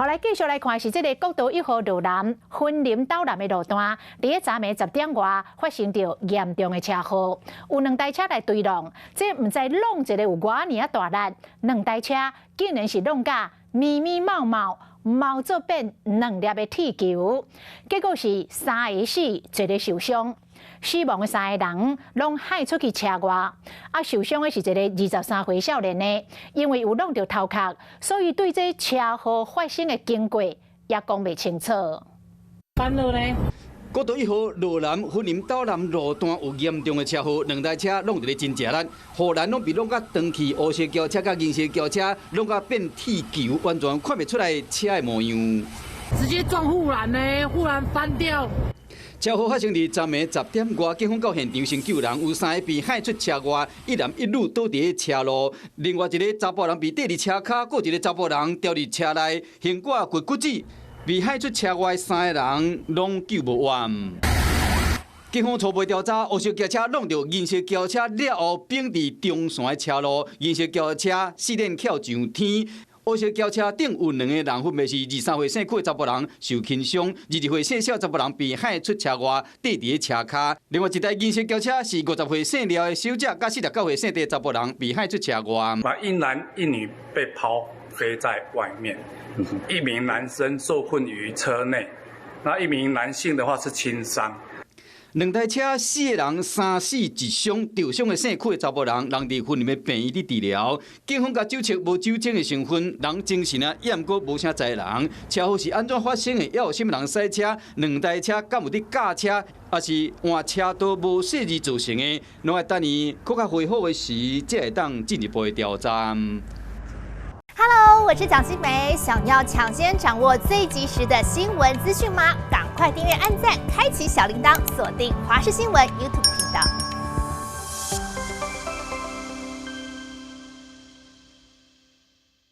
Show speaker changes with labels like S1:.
S1: 來繼續來看是這個國道1號路南雲林斗南的路段，佇咧昨暝10點外發生著嚴重的車禍，有兩台車來對挵，這毋知挵一个有偌爾仔大力，兩台車竟然是挵甲密密茂茂，毛做變兩粒的鐵球，結果是三个死，一个受傷。死亡的三个人攏害出去車外，啊，受傷的是一个23歲少年呢，因為有挵著頭殼，所以對這車禍發生的經過也講袂清楚。
S2: 翻了呢？
S3: 國道1號路南雲林斗南路段有嚴重的車禍，兩台車挵佇咧真食力，護欄攏被挵甲斷去，烏色轎車佮銀色轎車挵甲變鐵球，完全看袂出來車的模樣。
S2: 直接撞護欄呢，護欄翻掉。
S3: 車禍發生佇昨暝10點外，警方到現場先救人，有三个被害出車外，一男一女倒佇咧車路，另外一个查埔人被綴佇車跤，閣一个查埔人牢佇車內，懸掛骨骨折，被害出車外三个人攏救無活。警方初步調查，烏色轎車挵著銀色轎車了後，反佇中線的車路，銀色轎車四輪翹上天。烏色轎車頂有兩個人，分別是23歲姓許的查埔人受輕傷，22歲姓蕭查埔人被害出車外，綴佇咧車跤。另外一台銀色轎車是50歲姓廖的小姐，佮49歲姓鄭的查埔人被害出車外。
S4: 把一男一女被拋飛在外面，一名男生受困於車內，那一名男性的話是輕傷。
S3: 兩台車四個人三死一傷，受傷的姓許的查埔人，人佇雲林的病院佇治療。警方共酒測無酒精的成分，人精神啊，也毋過無啥在人。車禍是按怎發生的？抑有啥物人駛車？兩台車敢有佇咬車，抑是換車道無細膩造成的？攏愛等伊閣較恢復的時，才會當進一步的調查。
S5: Hello，我是蔣新梅，想要搶先掌握最及時的新聞資訊嗎？趕快訂閱、按讚、開啟小鈴鐺，鎖定華視新聞 YouTube 頻道。